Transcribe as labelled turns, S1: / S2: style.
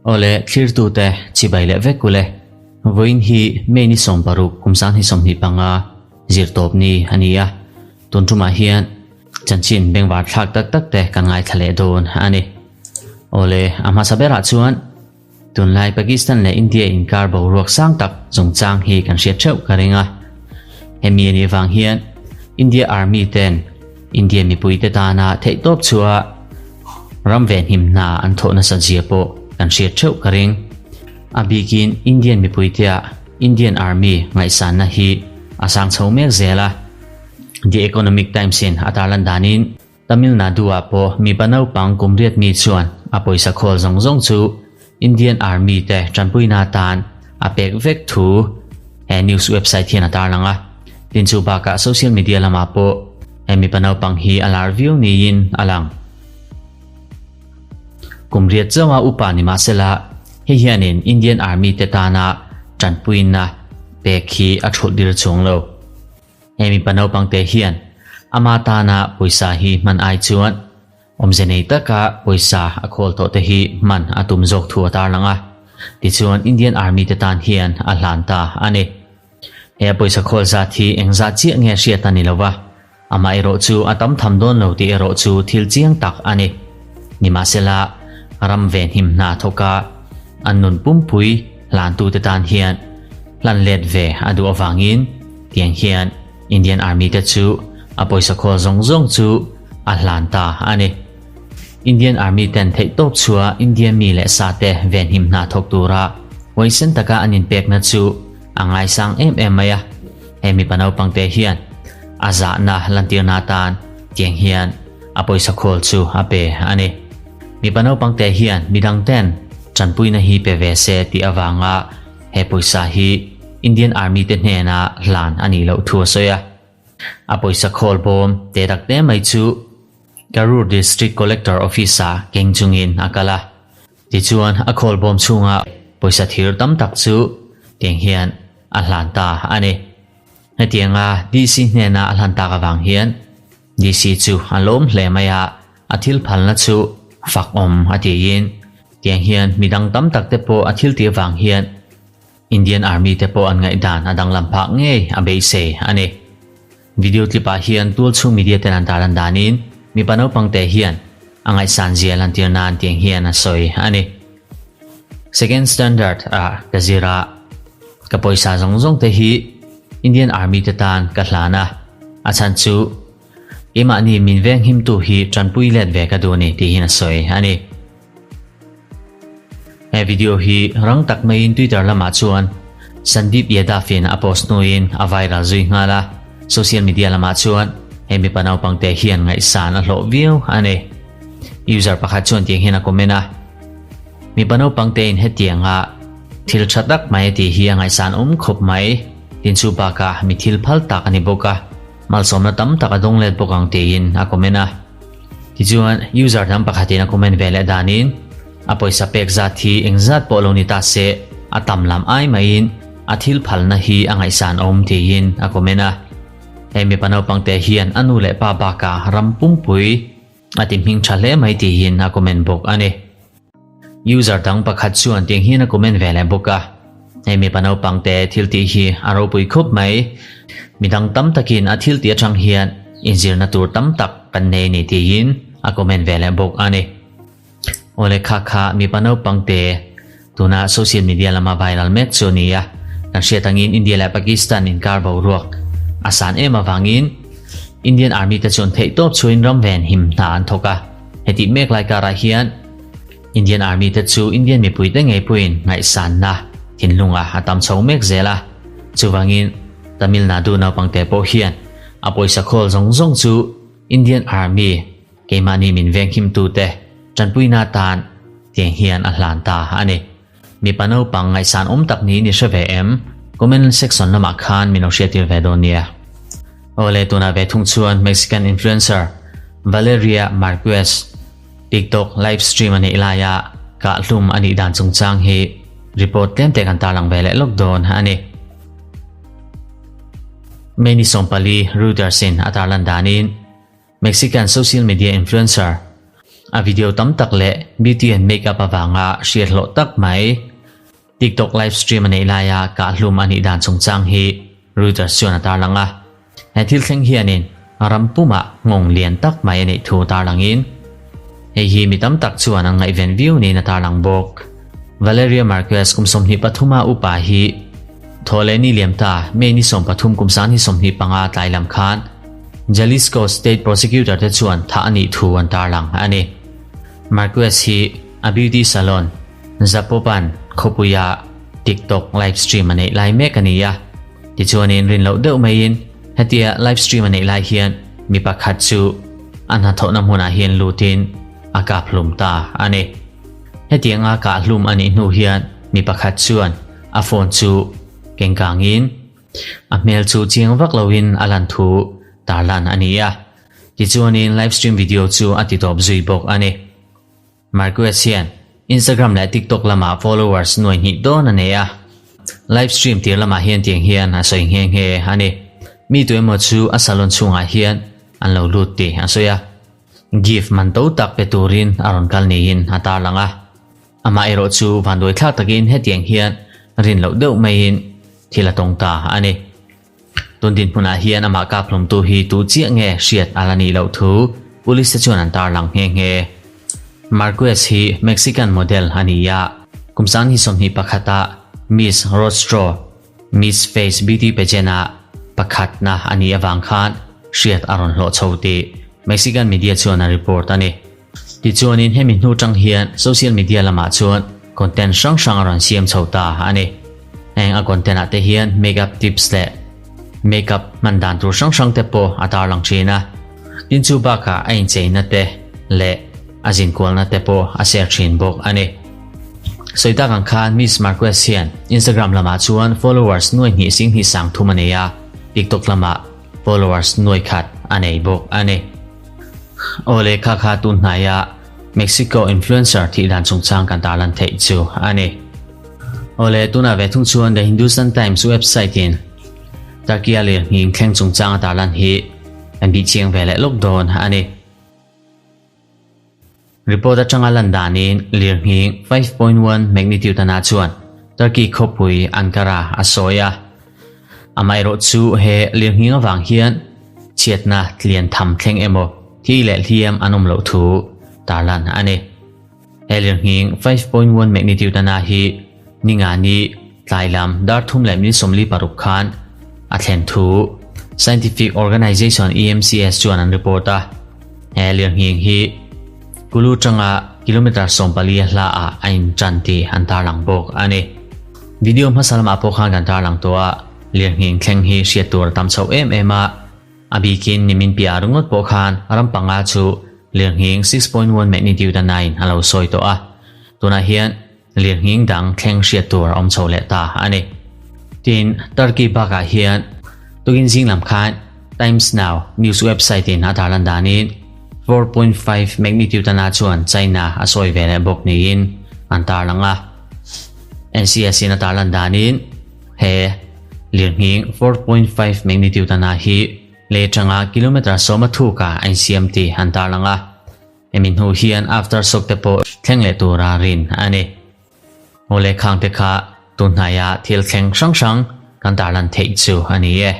S1: Awle, thlirtute chibai leh vek ule. Vawiin hi May ni 60 kum 2025 zirtawp ni a ni a. Tun tumah hian chanchin bengvar thlak tak tak te kan ngaithla leh dawn a ni. Awle, a hmasa berah chuan tunlai Pakistan leh India inkar boruak sang tak chungchang hi kan hriat theuh ka ring a. Hemi a nih vang hian India Army ten India mipuite tana theihtawp chhuah ram venhim hna an thawh nasa zia pawh kan hriat theuh ka ring. A bikin Indian mipuitea Indian Army ngaihsanna hi a sang chho mek zel a. The Economic Times in a tarlan danin Tamil Nadu-ah pawh mipa naupang kum riat mi chuan a pawisa khawl zawng zawng chu Indian Army te tanpuina atan a pek vek thu he news website hian a tarlang a. Tin chu bakah social media lamah pawh he mipa naupang hi a lar viau niin a lang. Kum riat chauha upa ni mahsela hei hianin Indian Army te tana tanpuina pek hi a thulh dir chuang lo. He mipa naupang te hian ama tana pawisa hi hman ai chuan awmze nei taka pawisa a khawl tawh te hi hman a tum zawk thu a tarlang a. Tichuan Indian Army te tan hian a hlan ta a ni. He a pawisa khawl zat hi engzat chiah nge hriat a ni lo va, amaherawh chu a tam tham dawn lo tih erawh chu thil chiang tak a ni. Nimahsela, ram venhim hna thawka an nun pumpui hlantute tan hian hlan let ve a duh avangin tiang hian Indian Army te chu a pawisa khawl zawng zawng chu a hlan ta a ni. Indian Army ten theihtawp chhuah India mi leh sa te venhim hna thawk tura huaisen taka an inpekna chu a ngaisang em em mai a. He mipa naupang te hian a zahna lantirna atan tiang hian a pawisa khawl chu a pe a ni. Mipa naupang te hian midang ten tanpuina hi pe ve se tih avanga he pawisa hi Indian Army te hnena hlan a nih loh thu a sawi a. A pawisa khawl bawm te tak te mai chu Karur District Collector Office-ah keng chungin a kal a. Tichuan a khawl bawm chhunga pawisa thir tam tak chu keng hian a hlan ta a ni. Hetianga DC hnena a hlan tak avang hian DC chu a lawm hle mai a, a thil phalna chu fak awm a tiin tiang hian midang tam tak te pawh a thil tih avang hian Indian Army te pawh an ngaihdan a danglam phah ngei a beisei a ni. Video clip ah hian tualchhung media ten an tarlan danin mipa naupang te hian a ngaihsan zia lantir nan tiang hian a sawi a ni. Second Standard ah ka zir a, ka pawisa zawng zawng te hi Indian Army te tan ka hlan a, a chhan chu keimahni min venghimtu hi tanpui let ve ka duh a ni tiin a sawi a ni. He video hi rang tak maiin Twitter lamah chuan Sandeep Yadav-in a post hnuin a viral zui nghal a, social media lamah chuan he mipa naupangte hian ngaihsan a hlawh viau a ni. User pakhat chuan tiang hian a comment a, Mipa naupangtein hetianga thil tha tak mai a tih hi a ngaihsan awm khawp mai, tin chu bakah mi thil phal tak a ni bawk a, malsawmna tam tak a dawng let bawk ang tiin a comment a. Tichuan, user dang pakhatin a comment ve leh danin, a pawisa pek zat hi engzat pawh lo ni ta se, a tam lam ai maiin a thil phalna hi a ngaihsan awm tiin a comment a. He mipa naupangte hian a nu leh pa bakah ram pumpui a ti hming tha hle mai tiin a comment bawk a ni. User dang pakhat chuan tiang hian a comment ve leh bawk a, Hei mipa naupangte thil tih hi a ropui khup mai. Midang tam takin a thil tih atang hian inzirna tur tam tak kan nei a ni tiin a comment ve leh bawk a ni. Awle kha kha mipa naupangte tuna social media lama viral mek chu a ni a, kan hriat angin India leh Pakistan inkar boruak a san em avangin Indian Army te chuan theihtawp chhuain ram ven him hna an thawk a. Hetih mek lai karah hian Indian Army te chu Indian mipuite ngei pawhin ngaihsanna thinlunga a tam chho mek zel a. Chuvangin Tamil Nadu naupangte pawh hian a pawisa khawl zawng zawng chu Indian Army keimahni min venghimtute tanpuina atan tiang hian a hlan ta a ni. Mipa naupang ngaihsan awm tak niin i hre ve em? Comment section lamah khan min lo hriattir ve dawn nia. Awle tunah ve thung chuan Mexican influencer Valeria Marquez TikTok live stream a neih laia kahhlum a nih dan chungchang hi report tlem te kan tarlang ve leh lawk dawn a ni. May ni 14 Reuters in a tarlan danin Mexican social media influencer. A video tam tak leh beauty and makeup avanga hriat hlawh tak mai TikTok live stream a neih laia kahhlum a nih dan chungchang hi Reuters chuan a tarlang a. He thil thleng hianin ram pumah nghawng lian tak mai a neih thu tarlangin hei hi mi tam tak chuan an ngaihven viau niin a tarlang bawk. Valeria Marquez kum 23 a upa hi thaw leh ni liam ta May ni 13 kum 2025 tlai lam khan Jalisco State Prosecutor te chuan thah a nih thu an tarlang a ni. Marquez hi a beauty salon Zapopan khawpuia TikTok live stream a neih lai mek a ni a. Tichuanin rin loh deuh maiin hetia live stream a neih lai hian mi pakhat chu a hnathawhna hmunah hian lutin a kap hlum ta a ni. Hetianga kah hlum a nih hnu hian mi pakhat chuan a phone chu kengkangin a hmel chu chiang vak loin a lan thu tarlan a ni a. Tichuanin live stream video chu a titawp zui bawk a ni. Marquez hian Instagram leh TikTok lamah followers nuai hnih dawn a nei a, live stream tir lamah hian tiang hian a sawi nghe nghe a ni. Mi tu emaw chu a salon chhungah hian an lo lut tih a sawi a, gift man to tak pe turin a rawn kal niin a tarlang a. Amah erawh chu vanduai thlak takin hetiang hian rin loh deuh maiin thil a tawng ta a ni. Tun dinhmunah hian amah kaphlumtu hi tu chiah nge hriat a la nih loh thu police te chuan an tarlang nghe nghe. Marquez hi Mexican model a ni a, kum 2021 ah Miss Rostro Miss Face Beauty Pageant ah pakhatna a nih avang khan hriat a rawn hlawh chho tih Mexican media chuan a report a ni. Tichuanin hemi hnu tang hian social media lamah chuan content hrang hrang a rawn siam chho ta a ni. Heng a content ah te hian makeup tips leh makeup hman dan tur hrang hrang te pawh a tarlang thin a. Tin chu bakah a incheina te leh a zinkualna te pawh a share thin bawk a ni. Sawi tak ang khan Miss Marquez hian Instagram lamah chuan followers nuai hnih sing hnih sang thum a nei a, TikTok lamah followers nuai khat a nei bawk a ni. Aw le kha kha tun hnaia Mexico influencer thih dan chungchang kan tarlan theih chu a ni. Aw le tunah ve thung chuan The Hindustan Times website in Turkey-a lirnghing thleng chungchang a tarlan hi kan bih chiang ve leh lawk dawn a ni. Report atanga lan danin lirnghing 5.1 magnitude ana chuan Turkey khawpui Ankara a sawi a. Amaherawh chu he lirnghing avang hian chhiatna tlian tham thleng emaw thi leh hliam an awm loh thu tarlan a ni. He lirnghing 5.1 magnitude ana hi Ningani tlai lam dar thum leh minute 46 khan a thlen thu Scientific Organization EMCS chuan an report a. He lirnghing hi Kulu tanga kilometre 14 a hla ah a intan tih an tarlang bawk a ni. Video hmasa lamah pawh khan kan tarlang tawh a, lirnghing thleng hi hriat tur a tam chho em em a. A bikin nimin piah ringawt pawh khan ram panga chu lirnghing 6.1 magnitude a nine a lo sawi tawh a. Tunah hian lirnghing dang thleng hriat tur a awm chho leh ta a ni. Tin, Turkey bakah hian tukin zing lam khan Times Now news website in a tarlan danin 4.5 magnitude a na chuan China a sawi ve leh bawk niin an tarlang a. NCS in a tarlan danin he lirnghing 4.5 magnitude a na hi lei atanga kilometre sawma thukah a insiam tih an tarlang a. Hemi hnu hian aftershock te pawh thleng leh tura rin a ni. Aw leh khang te kha tun hnaia thil thleng hrang hrang kan tarlan theih chu a ni e.